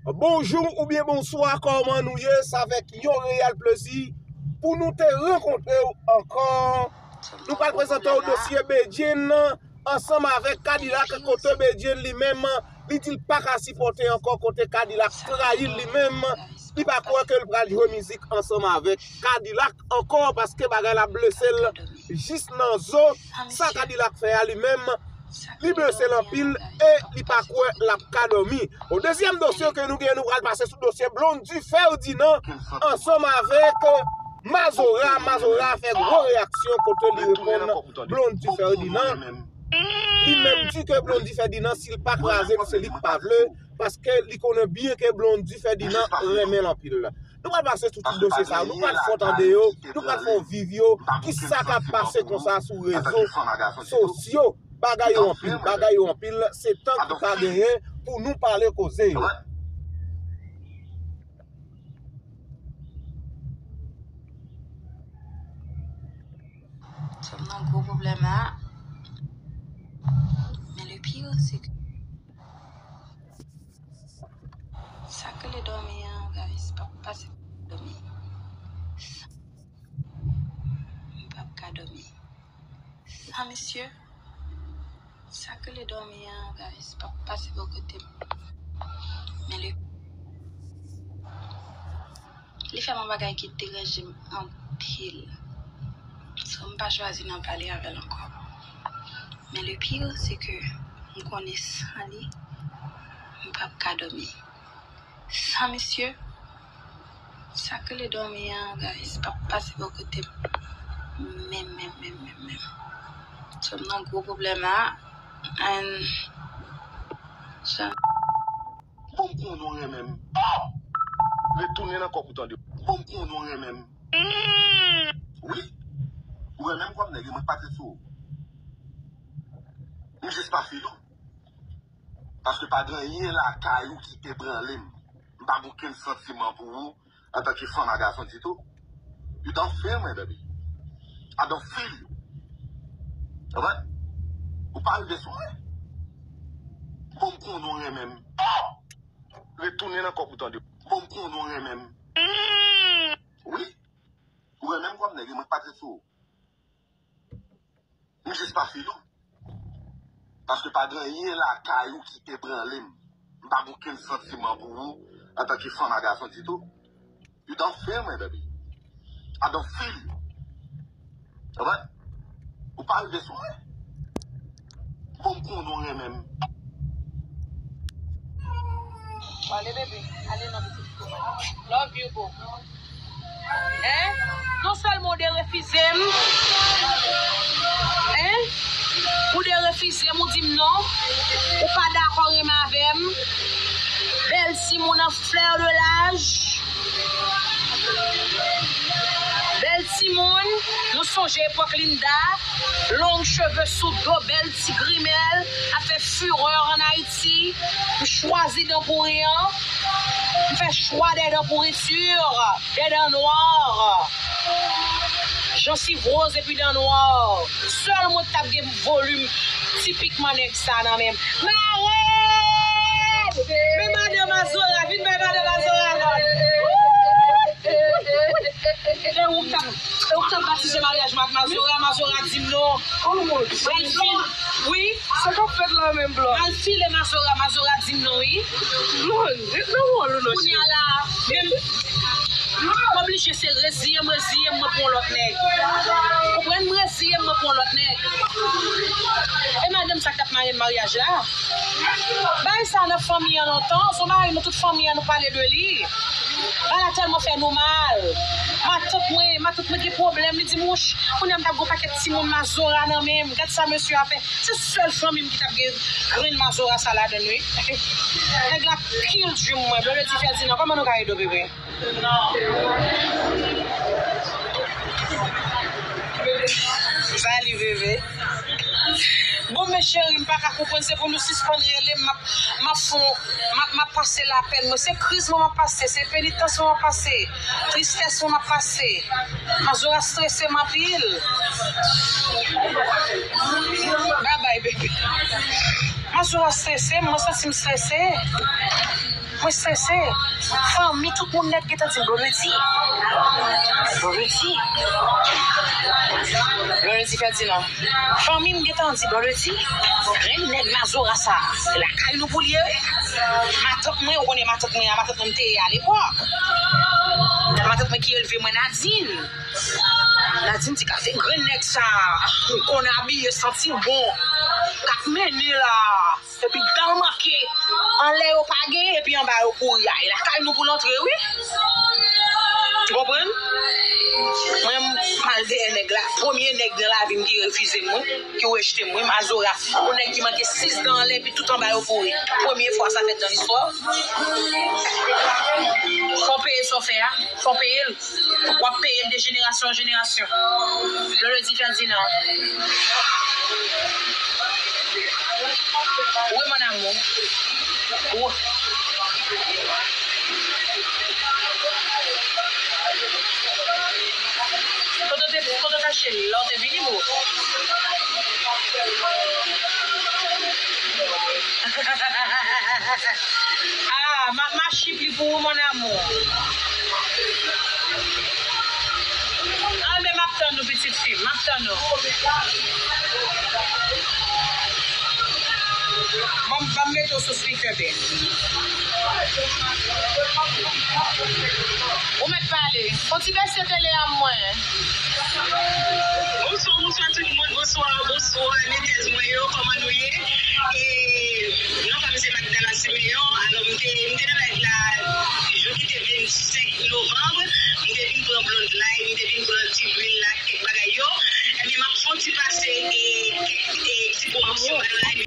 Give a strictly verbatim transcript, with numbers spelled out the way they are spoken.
Bonjou oubyen bonswa, kòman nou ye? Se avèk yon reyèl plezi pou nou te rankontre w ankò. Nou pral prezante w dosye Bedjine ansanm avèk Kadilak, kote Bedjine li menm, li di l pa ka sipòte ankò kote Kadilak trayi l li menm. Li pa kwè ke l pral jwe mizik ansanm avèk Kadilak ankò, paske bagay la blese l jis nan zo. Sa Kadilak fè a li menm, li blese l anpil e li pa kwè l ap ka dòmi. Bon, dezyèm dosye ke nou gen, nou pral pase sou dosye Blondy Ferdinand ansanm avèk Mazora. Mazora fè gwo reyaksyon kote li reponn Blondy Ferdinand. Li menm di ke Blondy Ferdinand, si l pa kraze l, se li k pa vle, paske li konnen byen ke Blondy Ferdinand renmen l anpil. Nou pral pase sou tout dosye sa yo, nou pral fè w tande yo, nou pral fè w viv yo, kisa k ap pase konsa sou rezo sosyo. Bagay yo anpil, bagay yo anpil, se tan ki pa genyen pou nou pale koze yo. Sa m nan gwo pwoblèm la. Men le pire, se ke sa k rele dòmi an, guys, pa pase dòmi. M p ap ka dòmi. Sa, mesye, sa k rele dòmi an, guys, pa pase bò kote m. Men le, li fè m yon bagay ki deranje m anpil. So, m pa chwazi nan pale avè l ankò. Men le pire, se ke m konnen san li, m p ap ka dòmi. Sa, mesye, sa k rele dòmi an, guys, pa pase bò kote m. Menm, menm, menm, menm, menm. So, m nan gwo pwoblèm la. And, sa. Bon, m konnen w renmen m. Oh! Retounen nan kò pou tande. Bon, m konnen w renmen m. Wi. Ou renmen m kòm nèg, e mwen k pa te sou ou. M jis pa fil ou. Paske pa gen anyen lakay ou ki ebranle m. M pa gen okenn santiman pou ou antanke fanm a gason ditou. You don't feel me, baby. I don't feel you. Alright? Ou pa rive sou mwen. Bon, m konnen w renmen m. Retounen nan kò pou tande. Bon, m konnen w renmen m. Wi. Ou renmen m kòm nèg, e mwen k pa te sou ou. M jis pa fil ou. Paske pa gen anyen lakay ou ki ebranle m. M pa gen okenn santiman pou ou antanke fanm a gason ditou. You don't feel me, baby. I don't feel you. Alright? Ou pa rive sou mwen. Bon, m konnen w renmen m. Pale, bebe. Ale non, pitit. Love you, boo. Hein? Non sèlman ou derefize m, hein? Ou derefize m, ou di m non. Ou pa dakò renmen avè m. Bèl timoun an fleur de l'âge. Bèl timoun, nou sonje epòk Linda, long cheve sou do, bèl ti grimèl, ap fè fureur en Haïti. M chwazi dan pouri an. M fè chwa dè dan pouriti, dè dan nwa. Jansiv woz epi dan nwa. Sèl mwen k t ap gen volim tipikman nèg sa nan men m. Marèd! Men madan Mazora, vin bay madan Mazora vag. E ou k t ap, e ou k t ap batize maryaj mwen ak Mazora, Mazora di m non. Pral fil, wi. Sa k ap fèt la menm, Blonde? Pral file Mazora, Mazora di m non, wi. Blonde, ret nan wòl ou non, cheri. Kounye a la, menm, m oblije se reziye m, reziye m, mwen pran yon lòt nèg. Konprann, m reziye m, mwen pran yon lòt nèg. E madanm sa k t ap marye m maryaj la. Bagay sa nan fanmi an lontan, se yon bagay nou tout fanmi an nou pale de li. Bagay la tèlman fè nou mal. Matant mwen, matant mwen gen pwoblèm, li di m, wouch, kounye a m t ap gen yon pakèt timoun Mazora nan men m. Gad sa mesye a fè. Se sèl fanmi m ki t ap gen grenn Mazora sa ladann, wi. Nèg la kill dream mwen. Blondedy Ferdinand, kòman nou ka ede w, bebe? Salut, bebe. Bon, men cheri, m pa ka konprann, se pou nou sispann rele m, m ap, m ap fon, m ap, m ap pase lapèn mwen. Se kriz mwen m ap pase, se penitans mwen m ap pase, tristès mwen m ap pase. Mazora strese m anpil. Babay, bebe. Mazora strese m, mwen santi m strese. Mwen strese. Fanmi, tout moun nèt gentan di Blondedy. Blondedy. Blondedy Ferdinand. Fanmi m gentan di Blondedy. Grenn nèg Mazora sa. Lakay nou pou l ye, wi. Matant mwen, ou konnen matant mwen, a matant mwen m te ye alepòk. Matant mwen ki elve mwen, Nadine. Nadine ti kase grenn nèg sa. Konn abiye, santi bon. K ap mennen la. Epi dan manke. Anlè yo pa gen, epi anba yo kouri a. E lakay nou pou l antre, wi. Ou konprann? Mwen, m al dèyè nèg la. Premye nèg nan lavi m ki refize m, wi. Ki rejte m, wi. Mazora. Yon nèg ki manke sis dan anlè, epi tout anba yo kouri. Premye fwa sa fèt nan listwa. Fò w peye sa w fè a. Fò w peye l. W ap peye l de jenerasyon an jenerasyon. Blondedy Ferdinand. Oui, mon amour. Wi. Kote w te, kote w t achte l? La w te vini, bro? Ah, m ap mache li pou ou, mon amour. Anben, m ap tann ou, pitit fi m. M ap tann ou. Ban m, ban m mete w sou speaker, babe. Ou mèt pale. Fon ti bese tele a mwen. Bonswa, bonswa tout moun, bonswa, bonswa, letèz mwen yo, kòman nou ye? E, non pa m se Magdala Simeon, alò m te, m te nan live la, jou ki te vennsenk novanm, m te vin pran blond la, e m te vin pran ti lwil la, kèk bagay yo. Ebyen, m ap fè yon ti pase, e, kèk, e, ti pwomosyon ba nou la,